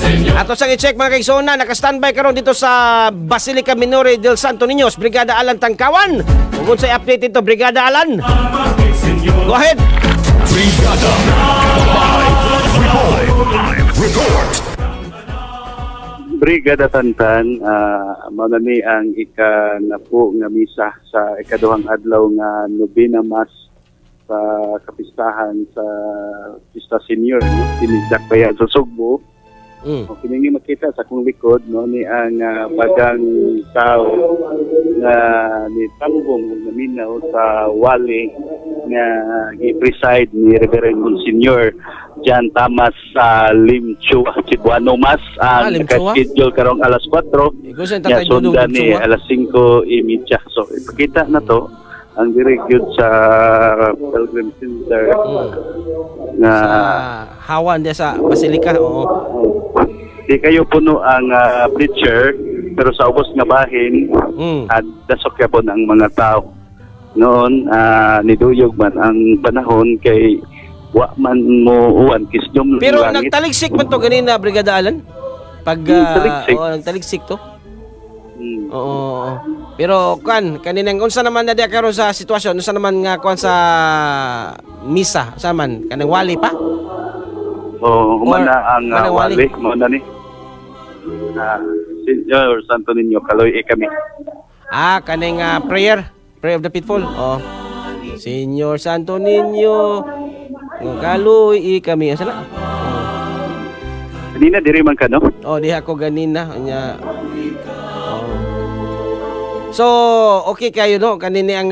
Ato sang i-check, mga kaigsoona, naka-standby karon dito sa Basilica Minore del Santo Niños, Brigada Alan Tangkawan. Kung unsay update dito, Brigada Alan. Go ahead. Brigada Live Report. Live Report. Brigada Tantan, mao na ni ang ikanapo nga misa sa ikaduhang adlaw nga nobena mass sa kapistahan sa Pista Senior, no, dinhi sa Sugbo. O kini ni makita sa akong likod, no, ni ang bagang tao nga ni tambong ug naminaw sa wali nga gi-preside ni Reverend Monsignor John Thomas sa Lim Chua Cebuano Mass Ah, ang Lim Chua? naka-schedule karong alas 4 Ikaw sa nga Tatay Dudong sundan Lim ni Chua. alas 5:30. So ipakita na to ang diri gyud sa Pilgrim Center nga Sa hawan diya sa Basilica, oo. Di kayo puno ang preacher, pero sa ubos nga bahin at dasok yapon ang mga tao noon. Niduyog man ang panahon kay wa man mo uwan, kisdom lang Pero langit. Nagtaligsik man to ganina, Brigada Alan? Pag Taligsik. Oo, nagtaligsik to. Oo. Pero kan kaninang unsa naman na diya karon sa sitwasyon? Unsa naman nga kuan sa misa? Unsa man kanang wali pa? Oh, human Or na ang manang wali. Wali mao na ni Señor Santo Niño, kaloy kami. Ah, kaning prayer, prayer of the faithful. Oh. Señor Santo Niño, kaluy kami. Asa na? Oh. Kanina diri man ka, no? Oh, diha ko ganina nya. Oh. So, okay kayo, no? Kanini ang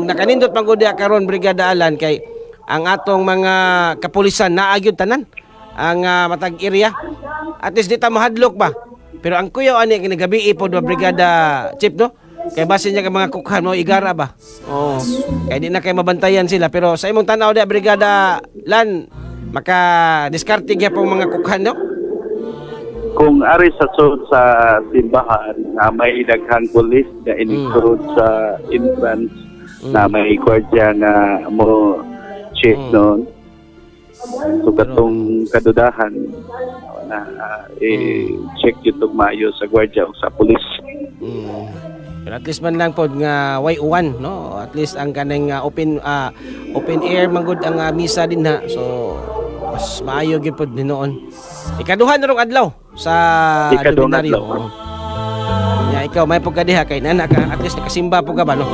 nakanindot man gud diha karon, Brigada Alan, kay ang atong mga kapulisan naa gyud tanan ang matag area. At least di ta mahadlok ba. Pero ang kuyaw ani kini gabi pod ba, Brigada Chief, no? Kay basin niya kay mga kukhan mo igara ba. Oh. Kay di na kay mabantayan sila, pero sa imong tan-aw diha, Brigada Lan, maka diskarte gyapon mga kukhan, no? Kung ari sa sud sa simbahan na may daghang pulis na inisulod sa entrance na may gwardiya nga mo check noon. So katong kadudahan na i-check yun tong maayo sa gwardiya o sa pulis. Pero at least man lang pod nga way uwan, no? At least ang kanang open air man gud ang misa din ha. So mas maayo gyud pod noon. Ikaduha na rong adlaw sa Ikaduhang nobenaryo. Adlaw. Oo. Nya ikaw may pud ka diha kay nana ka, at least nakasimba po ka ba, no?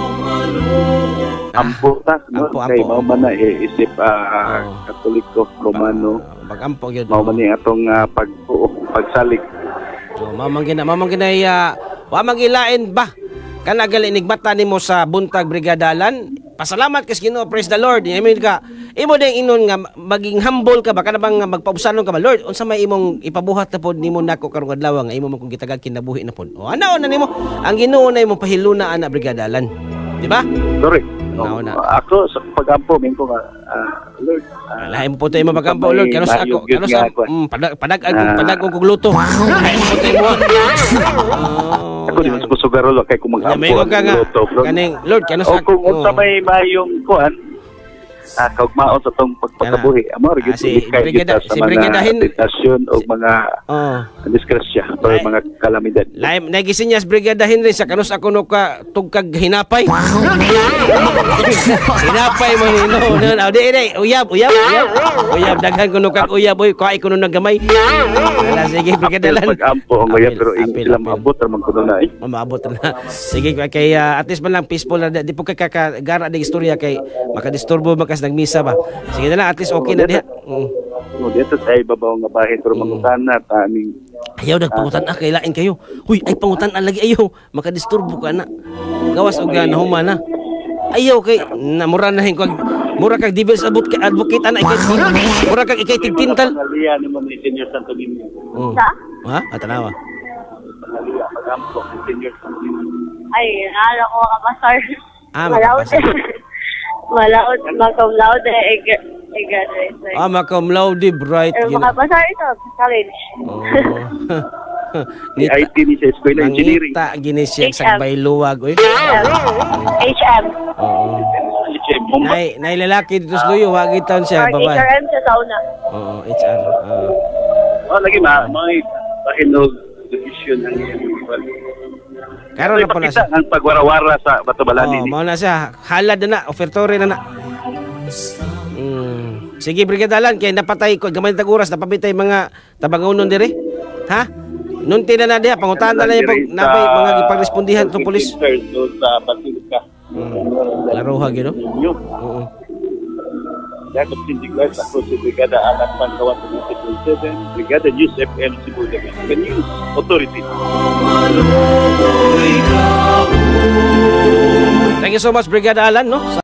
Ampo ta, no? Ampo, Kay ampo. mao man na eh, isip Katoliko Romano. Pag-ampo gyud. Mao man ni atong pagsalig. Oh, mamang gina wa man gilain ba? Kana gali nigmata nimo sa buntag, Brigadalan. Pasalamat kas Ginoo, praise the Lord. Imo ka, imo ding inon nga maging humble ka ba, kana bang nga magpaubsanon ka ba, Lord, unsa may imong ipabuhat na pod nimo nako karong adlaw nga imo man kong gitagag kinabuhi na pod. O ana na nimo ang Ginoo na imong pahiluna ana, Brigadalan. Di ba? Correct. Mao na. Ako sa pag-ampo min ko nga Lord, Lain po tayo mapagampo, Lord. Kano sa ako, maayo gyud kano sa nga ako. Padag padag kog luto. Lain po tayo mo. Oh, Ako di man ko sugarol kay kung mag-ampo May ka nga. luto, bro. Kaning Lord, kano O sa kung unsa may mayong kuan kaugmaon sa tong pagpakabuhi. Amo ra gyud Si kay Brigada sa si mga tentasyon o mga disgrasya o mga kalamidad. Laim nagisinyas Brigada Henry sa kanus ako no ka tugkag hinapay. Hinapay mo ni no. No, no, di di uyab, uyab, uyab. Uyab daghan kuno kag uyab oy, kuhay kuno gamay. Ala, sige, Brigada Apil Lan. pag-ampo ang uyab, Apil, pero ing apil, sila apil. maabot ra man kuno na eh. Oh, maabot na. Sige, kay at least man lang peaceful na di po kay kakagara di istorya kay makadisturbo makas nagmisa ba. Sige na lang, at least okay na diha. No, dito sa ibabaw nga bahin pero mangutana ta aning Ayaw nagpangutan ah, kay lain kayo. Huy, ay pangutan ah, lagi ayaw. Makadisturbo ka na. Gawas og nahuma na. Ayaw kay namura na kag mura kag devil's advocate, advocate ana ikay mura kag ikay tigtintal. Pangaliya ni mo ni Senior Santo Niño. Oh. Sa? Ha? Ah, tanawa. Pangaliya pag-ampo ni Senior Santo Niño. Ay, naalala ko makapasar. Ah, Malaot. makapasar. Malaot, magcum laude, i-graduate. Ah, ma-cum laude bright. Eh, makapasar ito, college. Oh. Ni IT ni sa eskwela engineering. Mangita gini siya sa HM. bayluwag oy. HM. HM. Oo. HM Mumbai. Nay lalaki dito sa luyo, wagi taon siya, Or babae. HRM sa sauna. Oo, HR. Oo. Oh, lagi ma mga Bahin og division ang iyang ikuan. Karon na po na Ipakita siya. Ang pagwarawara sa Batobalani Oh, ni. mao na siya. Halad na na, offertory na na. Sige, Brigada Alan, kay napatay ko gamay tag oras, napabitay mga tabangonon diri. Ha? Nunti na na diha, pangutan na lang yung pag, napay mga gipagrespondihan itong pulis. Doon sa Basilica. Klaroha gyud, no? Ninyo. Oo. Jacob Cindy Glass, ako si Brigada Alan Pangkawan 7, Brigada News FM Cebu, the News Authority. Thank you so much, Brigada Alan, no?